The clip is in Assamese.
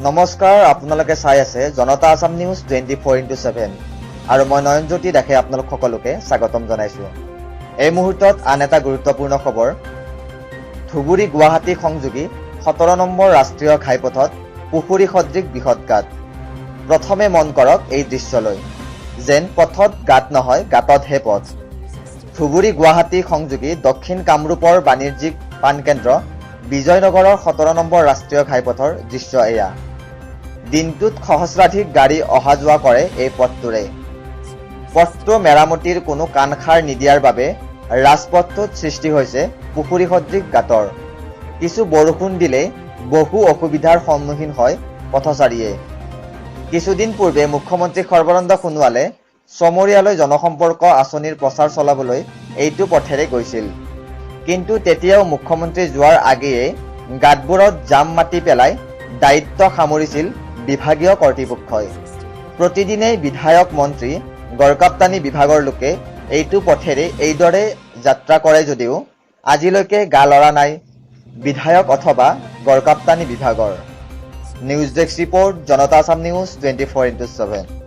নমস্কাৰ, আপোনালোকে চাই আছে জনতা আছাম নিউজ 24x7 আৰু মই নয়নজ্যোতি দাসে আপোনালোক সকলোকে স্বাগতম জনাইছো। এই মুহূৰ্তত আন এটা গুৰুত্বপূৰ্ণ খবৰ। ধুবুৰী গুৱাহাটী সংযোগী 17 নম্বৰ ৰাষ্ট্ৰীয় ঘাইপথত পুখুৰী সদৃশ বৃহৎ গাঁত। প্ৰথমে মন কৰক এই দৃশ্যলৈ, যেন পথত গাঁত নহয়, গাঁততহে পথ। ধুবুৰী গুৱাহাটী সংযোগী দক্ষিণ কামৰূপৰ বাণিজ্যিক প্ৰাণকেন্দ্ৰ বিজয়নগৰৰ 17 নম্বৰ ৰাষ্ট্ৰীয় ঘাইপথৰ দৃশ্য এয়া। দিনটোত সহস্ৰাধিক গাড়ী অহা যোৱা কৰে এই পথটোৰে। পথটো মেৰামতিৰ কোনো কাণসাৰ নিদিয়াৰ বাবে ৰাজপথটোত সৃষ্টি হৈছে পুখুৰী সদৃশ গাঁতৰ। কিছু বৰষুণ দিলেই বহু অসুবিধাৰ সন্মুখীন হয় পথচাৰীয়ে। কিছুদিন পূৰ্বে মুখ্যমন্ত্ৰী সৰ্বানন্দ সোণোৱালে ছমৰীয়ালৈ জনসম্পৰ্ক আঁচনিৰ প্ৰচাৰ চলাবলৈ এইটো পথেৰে গৈছিল। কিন্তু তেতিয়াও মুখ্যমন্ত্ৰী যোৱাৰ আগেয়ে গাঁতবোৰত জাম মাটি পেলাই দায়িত্ব সামৰিছিল বিভাগীয় কৰ্তৃপক্ষই। প্ৰতিদিনেই বিধায়ক, মন্ত্ৰী, গড়কাপ্তানি বিভাগৰ লোকে এইটো পথেৰে এইদৰে যাত্ৰা কৰে যদিও আজিলৈকে গা লৰা নাই বিধায়ক অথবা গড়কাপ্তানি বিভাগৰ। News desk report, Janata Assam news 24x7।